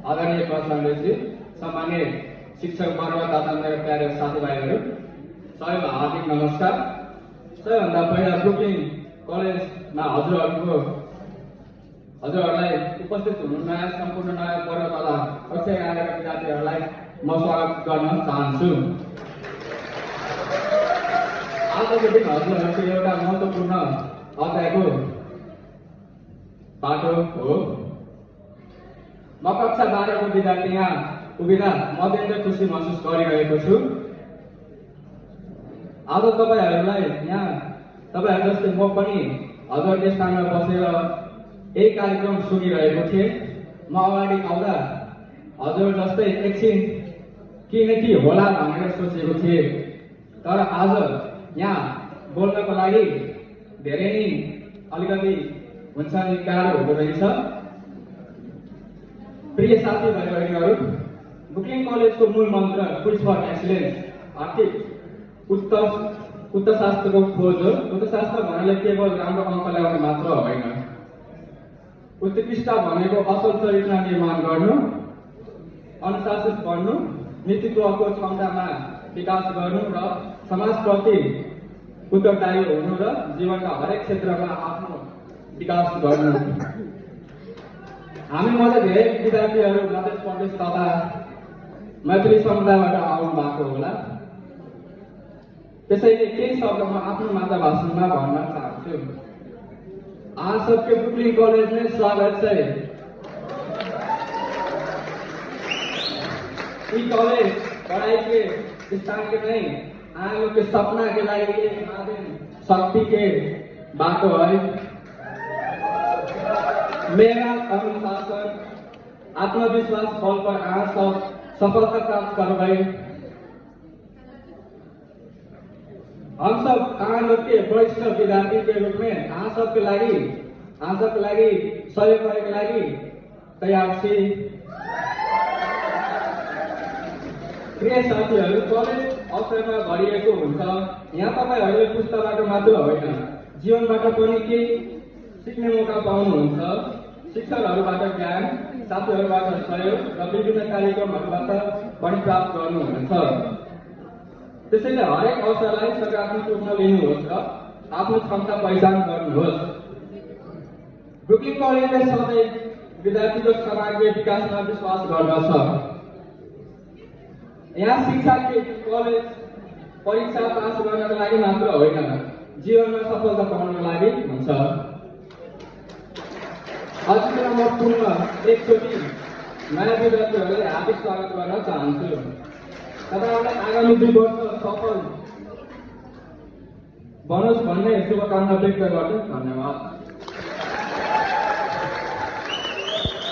आदरणीय प्रधानमन्त्री, सम्मानीय शिक्षक वर्ग तथा मेरा प्यारे साथीभाइहरू, सबैमा हार्दिक नमस्कार। सबैभन्दा पहिला ब्रुकलिन कलेजमा हजुरहरूलाई उपस्थित हुनुहुने सम्पूर्ण नयाँ वर्ग तथा कक्षा 11 का विद्यार्थीहरूलाई म स्वागत गर्न चाहन्छु। आजको दिन हजुरहरूको एउटा महत्त्वपूर्ण अध्यायको बाटो हो। म कक्षा 12 को विद्यार्थी यहाँ उभिँदा म अत्यन्तै खुसी महसुस गरिरहेको छु। आज तपाईहरुलाई यहाँ तपाईहरु जस्तै म पनि हजुरको स्थानमा बसेर यही कार्यक्रम सुनिरहेको थिएँ। म अगाडि आउँदा हजुर जस्तै एकछिन के होला भनेर सोचेको थिएँ, तर आज यहाँ बोल्नको लागि धेरै नै अलिकति हुन्छ नि गाह्रो हुँदो रहेछ। प्रिय साथीभाइहरू, ब्रुकलिन कलेजको मूल मन्त्र क्विज फर एक्सलेन्स आर्थिक उत्तरशास्त्रको खोज हो। उत्तरशास्त्र भन्नाले केवल राम्रो अङ्क ल्याउने मात्र होइन। उत्कृष्ट भनेको असल चरित्र निर्माण गर्नु, अनुशासित बन्नु, नेतृत्वको क्षमतामा विकास गर्नु र समाजप्रति उत्तरदायी हुनु र जीवनका हरेक क्षेत्रमा आफ्नो विकास गर्नु। हामी मध्ये धेरै विद्यार्थीहरू मध्य प्रदेश तथा मैथिली समुदायबाट आउनु भएको होला। त्यसैले केही शब्द म आफ्नो मातृभाषामा भन्न चाहन्छु। आप सबके ब्रुकलिन कॉलेज में स्वागत है। ये कॉलेज पढ़ाई के स्थान के नहीं, आप लोग के सपना के लागि एक माध्यम शक्ति के बाटो है। मेरा अनुशासन आत्मविश्वास बल पर आप सब सफलता प्राप्त कर गए। हम सब आप लोग के वरिष्ठ विद्यार्थी के रूप में आप सबके लागि सहयोग गरेको लागि तयार छु। प्रिय साथीहरू, कलेज अवसरमा भरिएको हुन्छ। यहाँ तपाईहरूले पुस्तकबाट मात्र होइन, जीवनबाट पनि केही सिक्ने मौका पाउनुहुन्छ। शिक्षकहरूबाट ज्ञान, साथीहरूबाट सहयोग र विभिन्न कार्यक्रमहरूबाट पनि प्राप्त गर्नुहुनेछ। त्यसैले हरेक अवसरलाई सकारात्मक रूपमा लिनुहोस् र आफ्नो क्षमता पहिचान गर्नुहोस्। ब्रुकलिन कलेजले सधैँ विद्यार्थीको समग्र विकासमा विश्वास गर्दछ। यहाँ शिक्षा के कलेज परीक्षा पास गर्नको लागि मात्र होइन, जीवनमा सफलता पाउनको लागि हुन्छ। हजुरलाई म पुनः एकचोटि नयाँ विद्यार्थीहरूलाई हार्दिक स्वागत गर्न चाहन्छु। तपाईहरुलाई आगामी 2 वर्ष सफल बनोस् भन्ने शुभकामना व्यक्त गर्छु। धन्यवाद।